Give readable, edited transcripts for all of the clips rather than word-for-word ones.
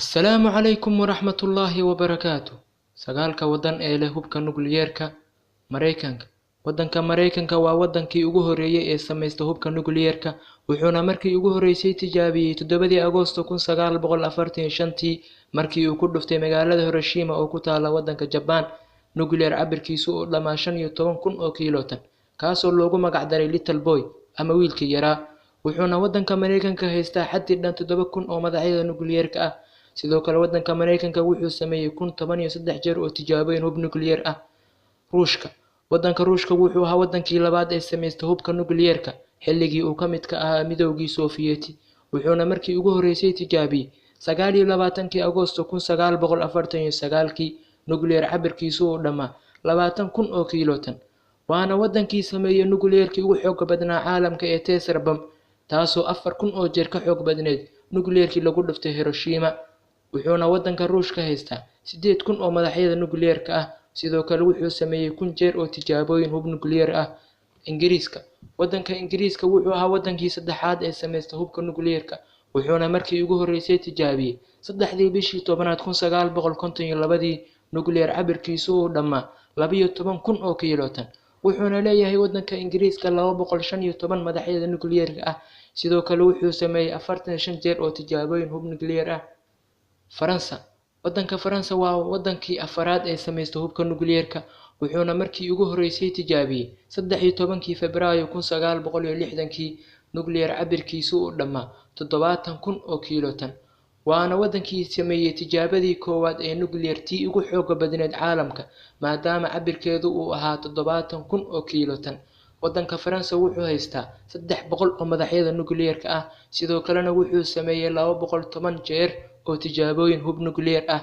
Assalaamu calaykum waraxmatullaahi wabarakaatu. Sagaalka waddan ee leh hubka nukliyeerka. Mareykanka. Waddanka Mareykanka waa wadankii ugu horreeyay ee sameysta hubka nukliyeerka, wuxuuna markii ugu horreysay tijaabiyey 7dii Agoosto 1945tii, markii uu ku dhuftay magaalada Hiroshima oo ku taalla waddanka Jabaan nukliyeer cabirkiisu uu dhammaa 15,000 oo kiilootan, kaasoo loogu magac daray Little Boy ama wiilkii yaraa. Wuxuuna waddanka Mareykanka haystaa xaddi dhan 7,000 oo madaxyada nukliyeerka ah. Sidoo kale waddanka Mareykanka wuxuu sameeyey 1013 jeer oo tijaabooyin hub nukliyeer ah. Ruushka. Waddanka Ruushka wuxuu ahaa wadankii labaad ee sameysta hubka nukliyeerka xilligii uu ka midka ahaa Midowgii Sofiyeeti, wuxuuna markii ugu horreysay tijaabiyey 29kii Agoosto 1949kii nukliyeer cabirkiisu uu dhammaa 20,000 oo kiilootan, waana wadankii sameeyey nukliyeerkii ugu xoogga badnaa caalamka ee Tesla bomb, taasoo 4,000 oo jeer ka xoog badneyd nukliyeerkii lagu dhuftay Hiroshima. Wuxuuna waddanka Ruushka haystaa 8,000 oo madaxyada nukliyeerka ah. Sidoo kale wuxuu sameeyey 1,000 jeer oo tijaabooyin hub nukliyeer ah. Ingiriiska. Waddanka Ingiriiska wuxuu ahaa wadankii saddexaad ee sameysta hubka nukliyeerka, wuxuuna markii ugu horreysay tijaabiyey 3dii bishii tobnaad 1952dii nukliyeer cabirkiisu uu dhammaa 12,000 oo kiilootan. Wuxuuna leeyahay waddanka Ingiriiska 215 madaxyada nukliyeerka ah. Sidoo kale wuxuu sameeyey 45 jeer oo tijaabooyin hub nukliyeer ah. Faransa. Waddanka Faransa waa wadankii afaraad ee sameysta hubka nukliyeerka, wuxuuna markii ugu horreysay tijaabiyey 13kii Febraayo 1960kii nukliyeer cabirkiisu uu dhammaa 70,000 oo kiilootan, waana wadankii sameeyey tijaabadii koowaad ee nukliyeer tii ugu xoogga badneyd caalamka, maadaama cabirkeedu uu ahaa 70,000 oo kiilootan. Waddanka Faransa wuxuu haystaa 300 oo madaxyada nukliyeerka ah. Sidoo kalena wuxuu sameeyey 210 jeer oo tijaabooyin hub nukliyeer ah.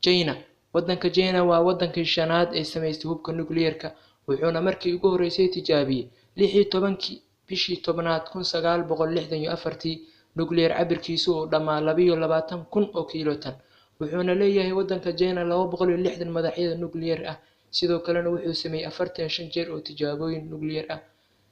China. Waddanka China waa wadankii shanaad ee sameystay hubka nukliyeerka, wuxuuna markii ugu horreysay tijaabiyey 16kii bishii tobnaad 1964tii nukliyeer cabirkiisu uu dhammaa 22,000 oo kiilootan. Wuxuuna leeyahay waddanka China 260 madaxyada nukliyeer ah. Sidoo kalena wuxuu sameeyey 45 jeer oo tijaabooyin nukliyeer ah.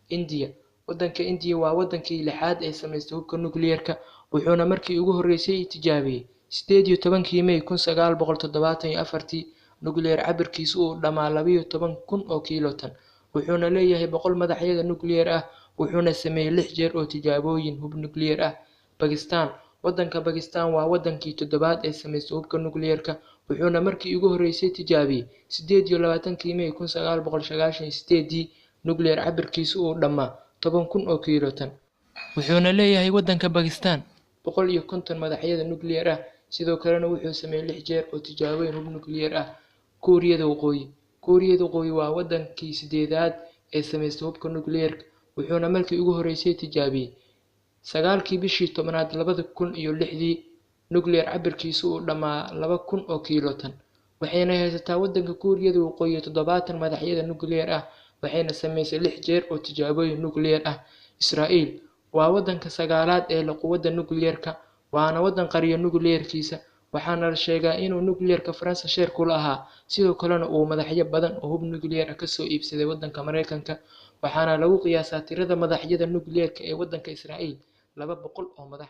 India. Waddanka India waa wadankii lixaad ee sameystay hubka nukliyeerka, wuxuuna markii ugu horreysay tijaabiyey 18kii May 1974tii nukliyeer cabirkiisu uu dhammaa 12,000 oo kiilootan. Wuxuuna leeyahay 100 madaxyada nukliyeer ah, wuxuuna sameeyey 6 jeer oo tijaabooyin hub nukliyeer ah. Bakistaan. Waddanka Bakistaan waa wadankii toddobaad ee sameystay hubka nukliyeerka, wuxuuna markii ugu horreysay tijaabiyey 28kii May 1998dii nukliyeer cabirkiisu uu dhammaa 10,000 oo kiilootan. Wuxuuna leeyahay waddanka Bakistaan 150 madaxyada nukliyeer ah. Sidoo kalena wuxuu sameeyey 6 jeer oo tijaabooyin hub nukliyeer ah. Kuuriyada Waqooyi. Kuuriyada Waqooyi waa wadankii sideedaad ee sameystay hubka nukliyeerka, wuxuuna markii ugu horreysay tijaabiyey 9kii bishii tobnaad 2006dii nukliyeer cabirkiisu uu dhammaa 2,000 oo kiilootan. Waxayna haysataa waddanka Kuuriyada Waqooyi 70 madaxyada nukliyeer ah, waxayna sameysay 6 jeer oo tijaabooyin nukliyeer ah. Israa'iil waa waddanka sagaalaad ee leh quwadda nukliyeerka, waana waddan qariya nukliyeerkiisa, waxaana la sheegaa inuu nukliyeerka Faransa sheer kula ahaa, sidoo kalena uu madaxyo badan oo hub nukliyeer ah kasoo iibsaday waddanka Mareykanka. Waxaana lagu qiyaasaa tirada madaxyada nukliyeerka ee waddanka Israa'iil 200 oo madax.